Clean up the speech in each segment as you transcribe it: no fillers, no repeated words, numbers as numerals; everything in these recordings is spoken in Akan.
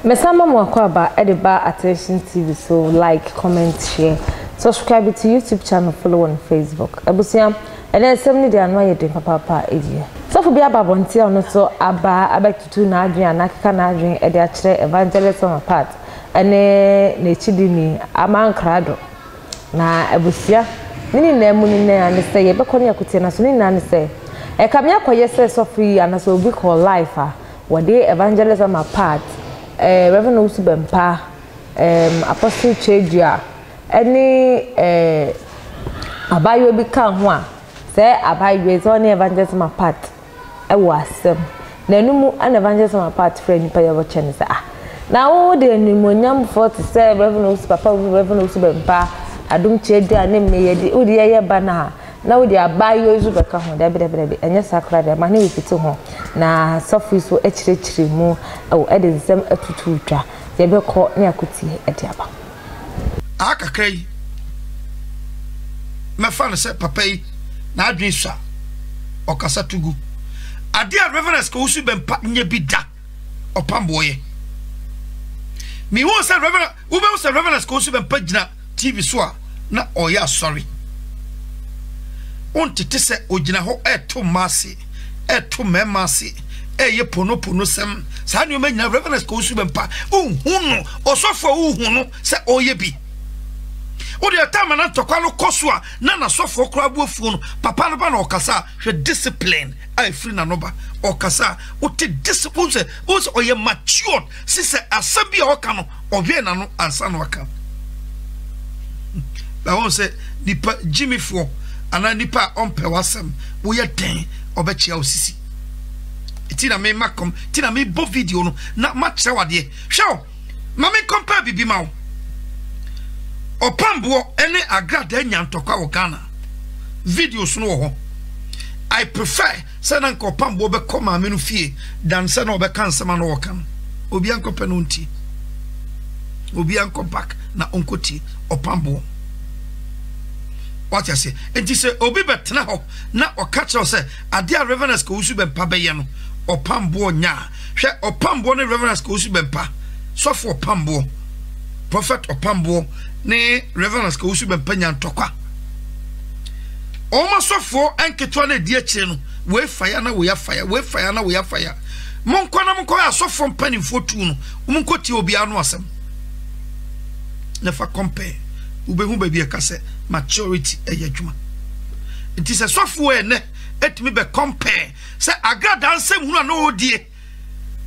Mesan ma mo akwaaba de ba Attention TV so like, comment, share, subscribe to YouTube channel, follow on Facebook. Abusua, ɛnɛ nsɛm no deɛ ano ayɛ den papaapa yie. Sɔfo bi aba abɔnten a ɔno nso aba abɛtutu n'adwene anaa akeka n'adwene de akyerɛ Evangelist Mama Pat ne n'akyidini Aman Krado. Na abusua, ne nyinaa mu no nyinaa ne sɛ yɛbɛkɔ ne yɛakotie no aso. Ne nyinaa ne sɛ, ɛkame akɔyɛ sɛ sɔfo yi anaasɛ obi kɔɔ life a wɔde Evangelist Ama Pat, eh, Reverend Owusu Bɛmpa, eh, Apostle Kyedua ne eh, abaayewa bi kaa ho a, sɛ abaayewa yi sɛ ɔne Evangelist Ama Pat wɔ asɛm. Na ɛno mu na Evangelist Mama Pat frɛɛ nnipa yi a wɔkyɛ no sɛ, Ah, na wo de animuonyamfoɔ te sɛ Rev. Owusu Papa Owusu, Rev. Owusu Bɛmpa, Adom Kyerɛdua ne me, yɛde wode yɛyɛ ba no a, na wode abaayewa yi nso bɛka ho. Dabi, dabi, dabi, ɛnyɛ saa koraa deɛ, ma ne repete ho. Na sɔfo yi nso kyerɛkyerɛ mu de nsɛm atutu dwa. Yɛbɛkɔ ne akɔtie de aba. Aa kakra yi, mɛfa no sɛ papa yi n'adwene sua, ɔkasa to gu. Adeɛ a Reverend Owusu Bɛmpa nyɛ bi da, ɔpam boɔ yɛ. Mehu sɛ Reverend, wobɛhu sɛ Reverend Owusu Bɛmpa gyina TV so a na ɔyɛ asɔre. Wontete sɛ ogyina hɔ ɛreto mmaa ase, ɛreto mmarima ase, ɛreyɛ ponopono sɛm. Saa nneɛma nyinaa Reverend Owusu Bɛmpa, wonhu no, ɔsɔfo a wohu no sɛ ɔreyɛ bi. Wode ɛtaa ma na ntɔkwa no kɔ so a na n'asɔfoɔ koraa bo afuo no, papa no ba na ɔkasa a, hwɛ discipline a ɛfiri n'ano ba. Ɔkasa a, wote discipline, wohu sɛ, wohu sɛ ɔyɛ matured, si sɛ asɛm bi a ɔka no, ɔhwɛɛ n'ano ansa na waka. Na wɔn sɛ nipa gyimifoɔ anaa nipa a ɔmpɛ w'asɛm, woyɛ dɛn ɔbɛkyea wo sisi. Ti na mema kɔm, ti na mebɔ video no na makyerɛ wadeɛ. Hwɛ o, ma me compare biribi ma wo. Ɔpamboɔ ne agradaa nya ntɔkwa wɔ Ghana. Videos no wɔ hɔ. I prefer sɛ na nka ɔpamboɔ bɛkɔ maame no fie than sɛ na ɔbɛka nsɛm a na ɔka no. Obiara nkɔpɛ na ɔntie. Obiara nkɔ back na ɔnkɔtie ɔpamboɔ. Wate aseɛ? Nti sɛ obi bɛtena hɔ na ɔka kyerɛ wo sɛ adeɛ a Reverend Owusu Bɛmpa bɛyɛ no ɔpamboɔ nyɛ a, hwɛ ɔpamboɔ ne Reverend Owusu Bɛmpa, sɔfo ɔpamboɔ, Prophet ɔpamboɔ ne Reverend Owusu Bɛmpa nya ntɔkwa. Wɔn asɔfoɔ nketewa no adi akyire no, wei fire na wei afire, wei fire na wei afire. Monkɔ na monkɔ asɔfoɔ mpanimfoɔ tu no, monkɔ tie obiara no asɛm. Na fa compare, wobɛhu baabi a ɛka sɛ maturity ɛyɛ adwuma. Nti sɛ sɔfoɔ ɛnɛ ɛtumi bɛ compare sɛ agradaa nsɛm hunu a na ɔredie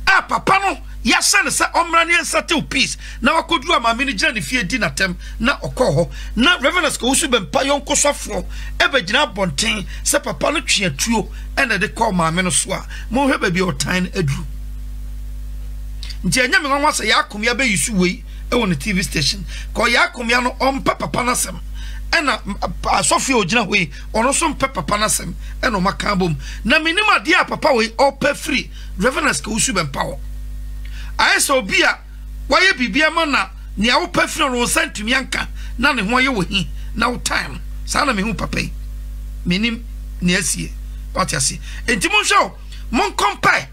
a papa no yɛahyɛ no sɛ ɔmmra ne yɛnsettle peace na wakɔduru a maame no gyina ne fie di n'atɛm na ɔkɔɔ hɔ na Reverend Owusu Bɛmpa yɔnko sɔfoɔ ɛbɛgyina abɔnten sɛ papa no twe atuo ɛna ɛde kɔɔ maame no so a, monhwɛ baabi a ɔtan no aduru. Nti ɛnyɛ me nwanwa sɛ Yaakomia bɛyi so wei ɛwɔ ne TV station kɔ Yaakomia no ɔmpɛ papa no asɛm ɛna asɔfoɔ a ɔgyina hɔ yi Ɔno nso mpɛ papa no asɛm ɛna ɔma ka abom. Na menim adeɛ a papa wei ɔpɛ firi Reverend Owusu Bɛmpa hɔ. Ayɛ sɛ obi a wayɛ biribi ama na nea wopɛ firi no wo nsa ntumi anka na ne ho ayɛ wo hi na wo tan no. Saa na mehu papa yi. Menim nea asie. Wate aseɛ? Enti monhwɛ o, monkɔ mpae.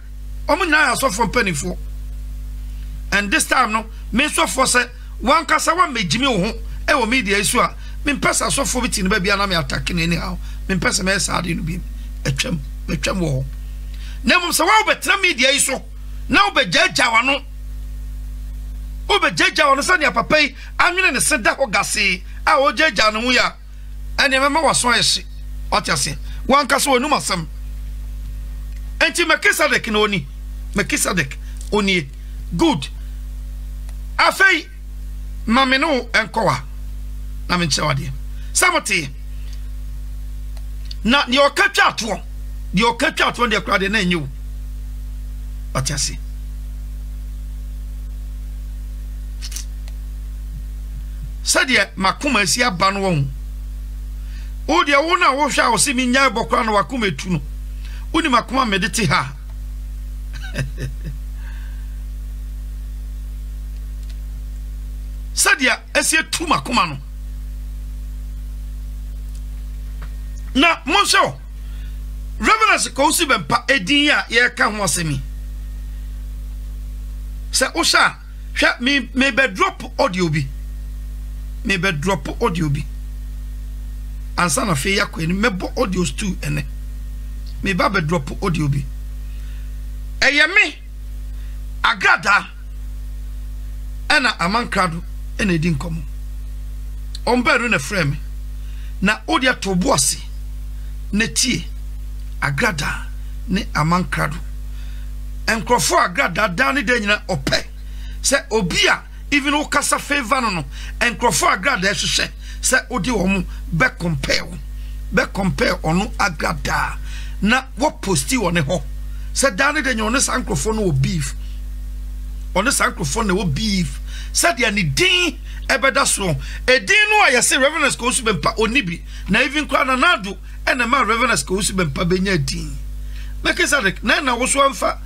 Wɔn nyinaa yɛ asɔfoɔ mpanimfoɔ. And this time no, me nsɔfoɔ sɛ wankasa wammɛgyimi wo ho wɔ media yi so a, mempɛ sɛ asɔfoɔ bi te ne baabi a na me attack no anyhow. Mempɛ sɛ mɛyɛ saa adeɛ no bi. Atwam, matwam wɔ hɔ. Na mmom sɛ wobɛtena media yi so na wobɛgyaagyaa w'ano, wobɛgyaagyaa w'ano sɛnea papa yi anwene ne se da hɔ gasee a ɔregyaagyaa ne ho yi a, ɛnneɛ mɛma w'aso ayɛ hye. Wate aseɛ? W'ankasa w'anum asɛm. Enti Melkisedek na ɔni. Melkisedek, ɔnie. Good. Afei, ma me ne wo nkɔ wa na menkyerɛ wo adeɛ. Sɛ moteɛ? Na deɛ ɔka twa atoɔ, deɛ ɔka twa atoɔ deɛ koraa deɛ na ɛnyɛ o. Wate aseɛ? Sɛdeɛ m'akoma asi aba no wahu. Wo deɛ wo na wohwɛ a ɔse menyae bɔ koraa na w'akoma etu no. Wonim akoma mede te ha. Sɛdeɛ asi atu m'akoma no. Na monhwɛ o, Reverend Kowusu Bɛmpa edin a yɛreka ho asɛm yi. Sɛ wohwɛ a. Hwɛ, me me bɛ drop audio bi. Me bɛ drop audio bi. Ansa na afei yakɔ anim, mɛbɔ audios too ɛnɛ. Me ba bɛ drop audio bi. Ɛyɛ me agradaa ɛna amankrado ɛna edi nkɔmɔ. Wɔn baanu na ɛfrɛ me. Na wo deɛ to bo ase na tie agradaa ne amankrado. Nkurɔfoɔ a agradaa daa ne da nyina ɔpɛ sɛ obi a even wo kasa favour no no nkurɔfoɔ a agradaa hwehwɛ sɛ wode wɔn bɛ compare wo bɛ compare ɔno agradaa na wɔ posti wɔ ne hɔ sɛ daa ne da nyina ɔne saa nkurɔfoɔ no wɔ beef ɔne saa nkurɔfoɔ na ɛwɔ beef sɛdeɛ ne din ɛbɛda soɔ edin no a yɛse Reverend Owusu Bempah ɔnni bi na even koraa Nana Addo ɛna ɛmaa Rev. Owusu Bempah bɛnyaa din. Melchizedek, na ɛna wo so amfa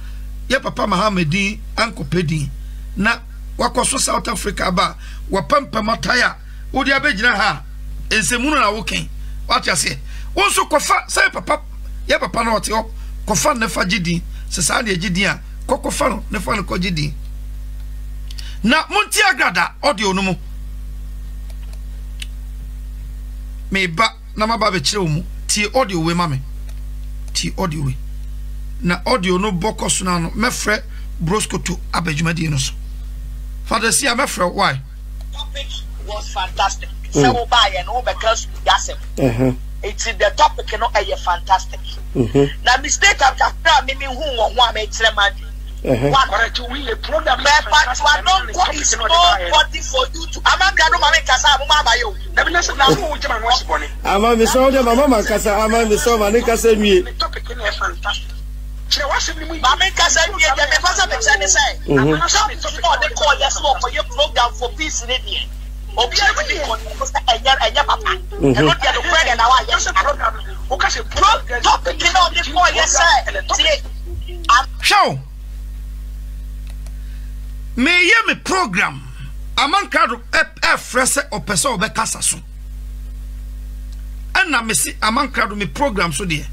yɛ papa Mahama din ankɔpɛ din na wakɔso South Africa aba a wapampam atae a wode abɛgyina ha a nsɛmhunu na woken. Wate aseɛ? Wo nso kɔfa sɛ yɛ papa yɛ papa no ɔte hɔ kɔfa no ne fa gye din. Sɛ saa deɛ gye din a kɔ kɔfa no ne fa no kɔgye din. Na montie agrada audio no mu. Meba. na maba abɛkyerɛ wo mu. Tie audio wei ma me. Tie audio wei. Na audio no bɔ kɔ so no ano, mɛfrɛ Broskoto aba dwumadie no so. Father Sia, mɛfrɛ wo. Why? Topic was fantastic. Sɛ wo baayɛ no wobɛka sukuu asɛm. Nti the topic no ɛyɛ fantastic. Na mistake kakra a mimi hu wɔ ho a mekyerɛ m'adwene. One, Perpetua Donkor is nobody for you to. Amanka no ma me nkasa a mo ma abayɛ o. Ama me sɛ wode mama mankasa ama me sɛ ma ne nkasa nwie. Ma me nkasa nwie deɛ mefa sɛ mekyerɛ ne sɛ topic na ɔde kɔɔ yɛ sɛ ɔkɔyɛ program for peace ne deɛ obi a tumi kɔ ne sɛ ɛnyɛ ɛnyɛ papa ɛno deɛ no korɛ deɛ na wayɛ saa topic na ɔde kɔɔ yɛ sɛ tie. Hwɛ o, meyɛ me program. Amankrado ɛfrɛ sɛ ɔpɛ sɛ ɔbɛkasa so. Ɛna mese Amankrado me program so deɛ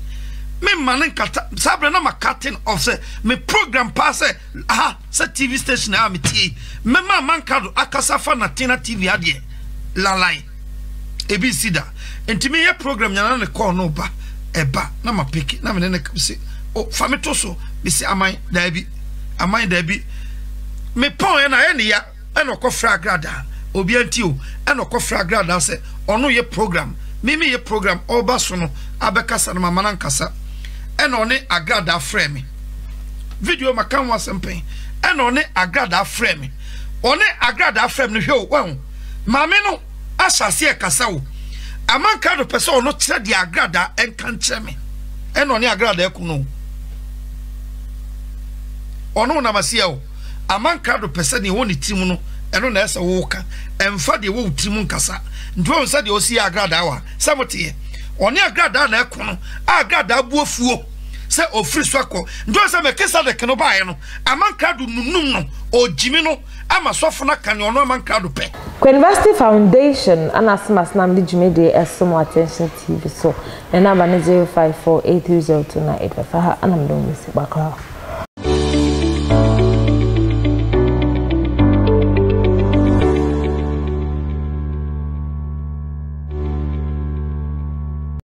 memma no nkata saa berɛ na ma cutting off sɛ me program paa sɛ aha sɛ TV station a metie mɛma Amankrado akasa fa Natina TV adeɛ lalai ebi nsi da nti meyɛ program nyana ne call no ba ɛba na ma peke na mene ne se o fa me to so mese aman daabi aman daabi mepɔn ɛna ayɛ ne ya ɛna ɔkɔ frɛ agradaa obia nti o ɛna ɔkɔ frɛ agradaa sɛ ɔno yɛ program me me yɛ program ɔba so no abɛkasa no mama no ankasa ɛna ɔne agradaa frɛ me video maka ho asɛm pɛn ɛna ɔne agradaa frɛ me ɔne agradaa frɛ me no hwɛ o wahu maame no ahyɛ aseɛ kasa o amanka do pɛ sɛ ɔno kyerɛ deɛ agradaa ɛnka nkyerɛ me ɛna ɔne agradaa ku no Ɔno nam aseɛ o. Aman krado pɛ sɛ deɛ ɛwɔ ne tirim no, ɛno na ɛsɛ woka. Ɛmfa deɛ ɛwɔ wo tirim nkasa. Nti woahu sɛ deɛ ɔsi yɛ agradaa wa? Sɛ moteɛ? Ɔne agradaa na ɛko no, a agradaa bu afuo sɛ ɔfiri so akɔ. Nti woahu sɛ Melkisedek no baeɛ no, aman krado nunum no, ɔgyimi no ama sɔfo no aka nea ɔno aman krado pɛ. Queenvasty Foundation ana asem ase na mede dwumadie ɛsom wɔ Attention TV so. Ne number ne 0548302985. Aha ana mede mo bɛsi. Bakra.